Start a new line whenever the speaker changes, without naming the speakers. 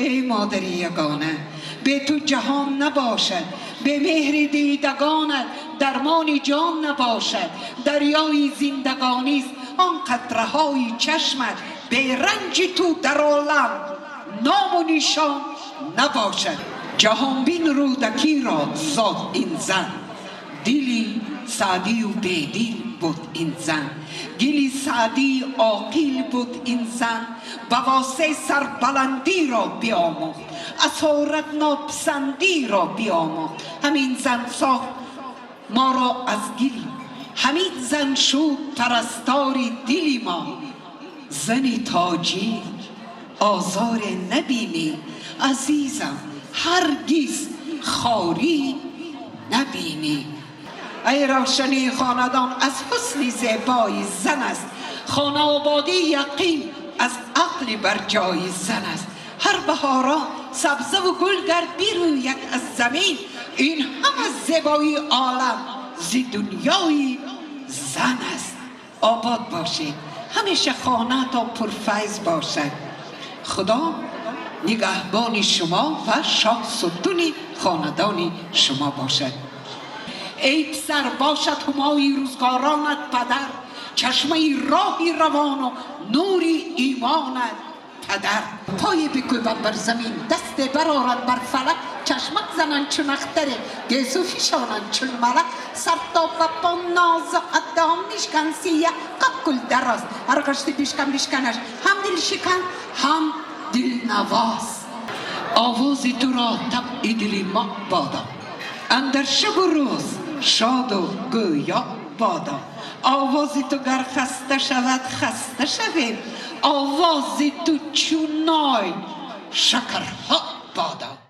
Эй модари ягона, бе ту ҷаҳон набошад, бе меҳри дидагонат дармони ҷон набошад. Дарёи зиндагонист он қатраҳои чашмат, бе ранҷи ту дар олам ному нишон набошад. Ҷаҳонбин Рӯдакиро зод ин зан, дили Саъдӣ ва бедил буд ин зан, гили Саъдӣ оқил буд ин зан, ба воситаи сарбаландӣ ро биомӯхт, асорати нописандиро биомӯхт. Ҳамин зан сохт моро аз гил, ҳамин зан шуд парастори дили мо. Зани тоҷик озор набинӣ, азизам, ҳаргиз хорӣ набинӣ. Эй равшании хонадон аз ҳусни зебои зан аст, хонаободӣ яқин аз ақли барҷои зан аст. Ҳар баҳорон сабзаву гул гар бирӯяд аз замин, ин ҳама зебоии олам зи дунёи зан аст. Обод бошед, ҳамеша хонаатон пурфайз бошад. Худо нигаҳбони шумо ва шоҳсутуни хонадони шумо бошад. Эй писар, бошад ҳумои рӯзгоронат падар, чашмаи роҳи равону нури имонат падар. Пое бикӯбад бар замин, дасте барорад бар фалак, чашмак зананд чун ахтаре, гесу фишонанд чун малак, сар то ба по нозу адо, мишкан сия, какул дароз, ҳар гашти бишкан бишканаш, ҳам дилшикан, ҳам дилнавоз. Овози туро табъи дили мо бодо, андар шабу рӯз шоду гӯё бодо. Овози ту гар хаста шавад, хаста шавем, овози ту чун ной шакарҳо бодо.